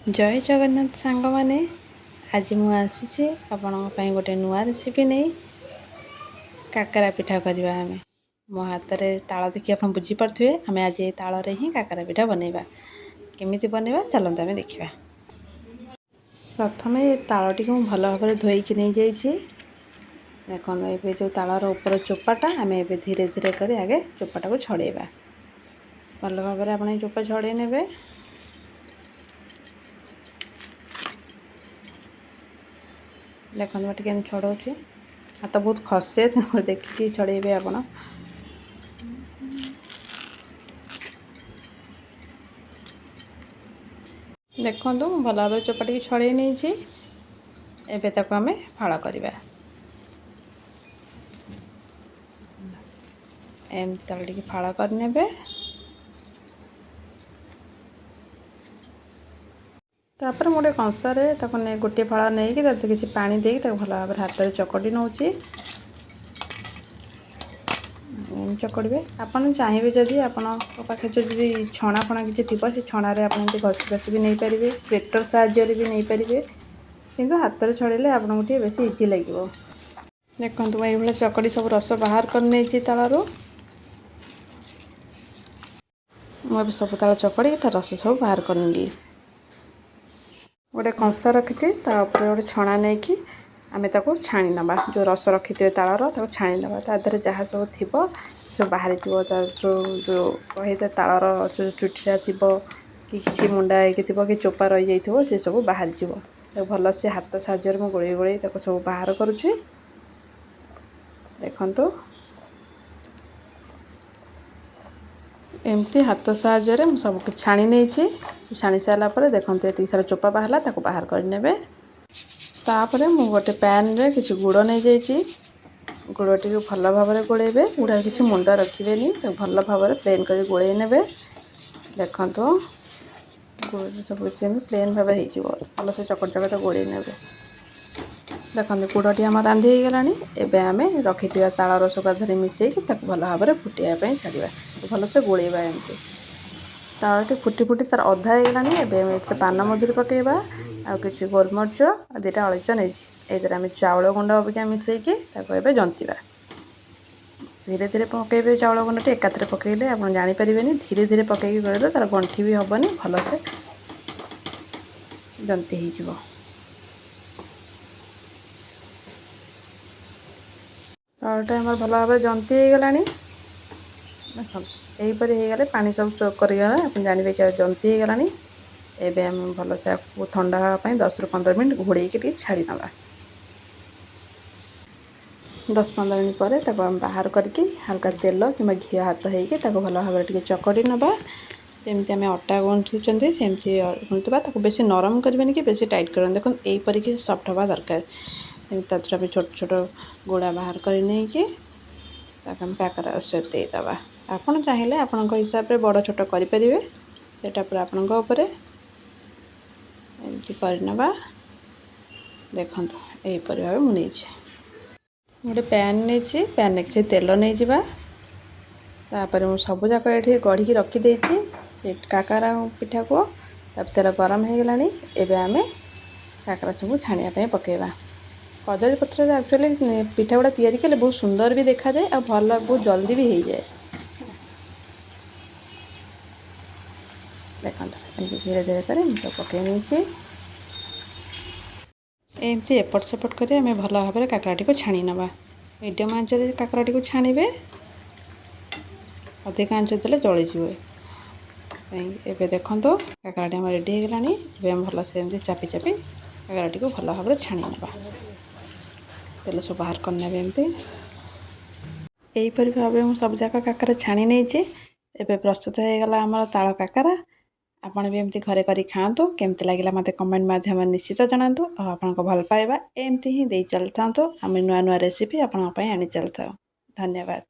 ଜୟ ଜଗନ୍ନାଥ ସାଙ୍ଗମାନେ, ଆଜି ମୁଁ ଆସିଛି ଆପଣଙ୍କ ପାଇଁ ଗୋଟେ ନୂଆ ରେସିପି ନେଇ। କାକରା ପିଠା କରିବା ଆମେ। ମୋ ହାତରେ ତାଳ ଦେଖି ଆପଣ ବୁଝିପାରୁଥିବେ, ଆମେ ଆଜି ଏ ତାଳରେ ହିଁ କାକରା ପିଠା ବନେଇବା। କେମିତି ବନେଇବା, ଚାଲନ୍ତୁ ଆମେ ଦେଖିବା। ପ୍ରଥମେ ତାଳଟିକୁ ମୁଁ ଭଲ ଭାବରେ ଧୋଇକି ନେଇଯାଇଛି। ଦେଖନ୍ତୁ, ଏବେ ଯେଉଁ ତାଳର ଉପର ଚୋପାଟା, ଆମେ ଏବେ ଧୀରେ ଧୀରେ କରି ଆଗେ ଚୋପାଟାକୁ ଛଡ଼େଇବା। ଭଲ ଭାବରେ ଆପଣ ଏ ଚୋପା ଛଡ଼େଇ ନେବେ। ଦେଖନ୍ତୁ, ମୁଁ ଟିକେ ଛଡ଼ଉଛି, ହାତ ବହୁତ ଖସେ, ତେଣୁ ଦେଖିକି ଛଡ଼େଇବେ ଆପଣ। ଦେଖନ୍ତୁ, ମୁଁ ଭଲ ଭାବରେ ଚୋପାଟିକି ଛଡ଼େଇ ନେଇଛି। ଏବେ ତାକୁ ଆମେ ଫାଳ କରିବା। ଏମିତି ତାଳ ଟିକେ ଫାଳ କରିନେବେ। ତାପରେ ମୁଁ ଗୋଟେ କଂସାରେ ତାକୁ ନେଇ, ଗୋଟିଏ ଫାଳ ନେଇକି ତା ଦେହରେ କିଛି ପାଣି ଦେଇକି ତାକୁ ଭଲ ଭାବରେ ହାତରେ ଚକଟି ନେଉଛି। ଚକଡ଼ିବେ। ଆପଣ ଚାହିଁବେ ଯଦି, ଆପଣଙ୍କ ପାଖରେ ଯଦି ଛଣା ଫଣା କିଛି ଥିବ, ସେ ଛଣାରେ ଆପଣ ଏମିତି ଘଷି ଘଷି ବି ନେଇପାରିବେ, ଗ୍ରେଟର୍ ସାହାଯ୍ୟରେ ବି ନେଇପାରିବେ, କିନ୍ତୁ ହାତରେ ଛଡ଼େଇଲେ ଆପଣଙ୍କୁ ଟିକେ ବେଶୀ ଇଜି ଲାଗିବ। ଦେଖନ୍ତୁ, ମୁଁ ଏଇଭଳିଆ ଚକଡ଼ି ସବୁ ରସ ବାହାର କରିନେଇଛି ତାଳରୁ। ମୁଁ ଏବେ ସବୁ ତାଳ ଚକଡ଼ିକି ତା ରସ ସବୁ ବାହାର କରିନେଲି। ଗୋଟେ କଂସା ରଖିଛି, ତା ଉପରେ ଗୋଟେ ଛଣା ନେଇକି ଆମେ ତାକୁ ଛାଣି ନେବା। ଯେଉଁ ରସ ରଖିଥିବେ ତାଳର, ତାକୁ ଛାଣି ନେବା। ତା ଦେହରେ ଯାହା ସବୁ ଥିବ ସବୁ ବାହାରିଯିବ। ତାର ଯେଉଁ ରହିଥାଏ ତାଳର ଯେଉଁ ଚୁଟିଟା ଥିବ କି କିଛି ମୁଣ୍ଡା ହେଇକି ଥିବ କି ଚୋପା ରହିଯାଇଥିବ, ସେସବୁ ବାହାରିଯିବ। ତାକୁ ଭଲସେ ହାତ ସାହାଯ୍ୟରେ ମୁଁ ଗୋଳେଇ ଗୋଳେଇ ତାକୁ ସବୁ ବାହାର କରୁଛି। ଦେଖନ୍ତୁ, ଏମିତି ହାତ ସାହାଯ୍ୟରେ ମୁଁ ସବୁ କିଛି ଛାଣି ନେଇଛି। ଛାଣି ସାରିଲା ପରେ ଦେଖନ୍ତୁ, ଏତିକି ସାରା ଚୋପା ବାହାରିଲା, ତାକୁ ବାହାର କରିନେବେ। ତାପରେ ମୁଁ ଗୋଟେ ପ୍ୟାନ୍ରେ କିଛି ଗୁଡ଼ ନେଇଯାଇଛି। ଗୁଡ଼ଟିକୁ ଭଲ ଭାବରେ ଗୋଳେଇବେ। ଗୁଡ଼ରେ କିଛି ମୁଣ୍ଡ ରଖିବେନି, ତାକୁ ଭଲ ଭାବରେ ପ୍ଲେନ୍ କରି ଗୋଳେଇ ନେବେ। ଦେଖନ୍ତୁ, ଗୁଡ଼ରେ ସବୁ କିଛି ଏମିତି ପ୍ଲେନ୍ ଭାବେ ହେଇଯିବ। ଭଲସେ ଚକଟ ଚକଟ ଗୋଳେଇ ନେବେ। ଦେଖନ୍ତୁ, ଗୁଡ଼ଟି ଆମର ରାନ୍ଧି ହେଇଗଲାଣି। ଏବେ ଆମେ ରଖିଥିବା ତାଳ ରସକୁ ଧରି ମିଶାଇକି ତାକୁ ଭଲ ଭାବରେ ଫୁଟିବା ପାଇଁ ଛାଡ଼ିବା। ଭଲସେ ଗୋଳେଇବା ଏମିତି। ତାଳଟି ଫୁଟି ଫୁଟି ତାର ଅଧା ହେଇଗଲାଣି। ଏବେ ଆମେ ଏଥିରେ ପାନ ମଧୁରୀ ପକାଇବା ଆଉ କିଛି ଗୋଲମରିଚ ଆଉ 2ଟା ଅଳେଇଚ ନେଇଛି। ଏଇଥିରେ ଆମେ ଚାଉଳ ଗୁଣ୍ଡ ଅବିକା ମିଶାଇକି ତାକୁ ଏବେ ଜନ୍ତିବା। ଧୀରେ ଧୀରେ ପକାଇବେ ଚାଉଳ ଗୁଣ୍ଡଟି। ଏକାଥରେ ପକାଇଲେ ଆପଣ ଜାଣିପାରିବେନି। ଧୀରେ ଧୀରେ ପକାଇକି ଗୋଳେଇଲେ ତାର ଗଣ୍ଠି ବି ହେବନି, ଭଲସେ ଜନ୍ତି ହେଇଯିବ। ଚାଉଳଟା ଆମର ଭଲ ଭାବରେ ଜନ୍ତି ହେଇଗଲାଣି। ଦେଖନ୍ତୁ, ଏହିପରି ହେଇଗଲେ, ପାଣି ସବୁ ଚୋକ୍ କରିଗଲା, ଆପଣ ଜାଣିବେ କି ଜନ୍ତି ହେଇଗଲାଣି। ଏବେ ଆମେ ଭଲସେ ଆକୁ ଥଣ୍ଡା ହେବା ପାଇଁ 10ରୁ 15 ମିନିଟ୍ ଘୋଡ଼େଇକି ଟିକେ ଛାଡ଼ି ନେବା। 10-15 ମିନିଟ୍ ପରେ ତାକୁ ଆମେ ବାହାର କରିକି ହାଲକା ତେଲ କିମ୍ବା ଘିଅ ହାତ ହେଇକି ତାକୁ ଭଲ ଭାବରେ ଟିକେ ଚକଟି ନେବା। ଯେମିତି ଆମେ ଅଟା ଗୁନ୍ଥୁଛନ୍ତି, ସେମିତି ଗୁନ୍ଥିବା। ତାକୁ ବେଶୀ ନରମ କରିବେନି କି ବେଶୀ ଟାଇଟ୍ କରିବେନି। ଦେଖନ୍ତୁ, ଏଇପରିକି ସଫ୍ଟ ହେବା ଦରକାର। ଏମିତି ତା ଦେହରେ ଆମେ ଛୋଟ ଛୋଟ ଗୋଳା ବାହାର କରି ନେଇକି ତାକୁ ଆମେ କାକରା ସେପ୍ ଦେଇଦେବା। ଆପଣ ଚାହିଁଲେ ଆପଣଙ୍କ ହିସାବରେ ବଡ଼ ଛୋଟ କରିପାରିବେ, ସେଇଟା ପୁରା ଆପଣଙ୍କ ଉପରେ। ଏମିତି କରିନେବା। ଦେଖନ୍ତୁ, ଏହିପରି ଭାବେ ମୁଁ ନେଇଛି। ଗୋଟେ ପ୍ୟାନ୍ ନେଇଛି, ପ୍ୟାନ୍ରେ କିଛି ତେଲ ନେଇଯିବା। ତାପରେ ମୁଁ ସବୁଯାକ ଏଠି ଗଢ଼ିକି ରଖିଦେଇଛି କାକରା ପିଠାକୁ। ତାପରେ ତେଲ ଗରମ ହେଇଗଲାଣି। ଏବେ ଆମେ କାକରା ସବୁ ଛାଣିବା ପାଇଁ ପକାଇବା। କଦଳୀ ପତ୍ରରେ ଆକ୍ଚୁଆଲି ପିଠା ଗୁଡ଼ା ତିଆରି କଲେ ବହୁତ ସୁନ୍ଦର ବି ଦେଖାଯାଏ ଆଉ ଭଲ ବହୁତ ଜଲ୍ଦି ବି ହେଇଯାଏ। ଦେଖନ୍ତୁ, ଏମିତି ଧୀରେ ଧୀରେ କରି ମୁଁ ସବୁ ପକାଇ ନେଇଛି। ଏମିତି ଏପଟ ସେପଟ କରି ଆମେ ଭଲ ଭାବରେ କାକରାଟିକୁ ଛାଣି ନେବା। ମିଡ଼ିୟମ୍ ଆଞ୍ଚରେ କାକରାଟିକୁ ଛାଣିବେ, ଅଧିକ ଆଞ୍ଚ ଦେଲେ ଜଳିଯିବ। ଏବେ ଦେଖନ୍ତୁ, କାକରାଟି ଆମର ରେଡ଼ି ହେଇଗଲାଣି। ଏବେ ଆମେ ଭଲସେ ଏମିତି ଚାପି ଚାପି କାକରାଟିକୁ ଭଲ ଭାବରେ ଛାଣି ନେବା। ତେଲ ସବୁ ବାହାର କରିନେବେ ଏମିତି। ଏହିପରି ଭାବେ ମୁଁ ସବୁଯାକ କାକରା ଛାଣି ନେଇଛି। ଏବେ ପ୍ରସ୍ତୁତ ହେଇଗଲା ଆମର ତାଳ କାକରା। ଆପଣ ବି ଏମିତି ଘରେ କରି ଖାଆନ୍ତୁ। କେମିତି ଲାଗିଲା ମୋତେ କମେଣ୍ଟ ମାଧ୍ୟମରେ ନିଶ୍ଚିତ ଜଣାନ୍ତୁ ଆଉ ଆପଣଙ୍କ ଭଲ ପାଇବା ଏମିତି ହିଁ ଦେଇ ଚାଲିଥାନ୍ତୁ। ଆମେ ନୂଆ ନୂଆ ରେସିପି ଆପଣଙ୍କ ପାଇଁ ଆଣି ଚାଲିଥାଉ। ଧନ୍ୟବାଦ।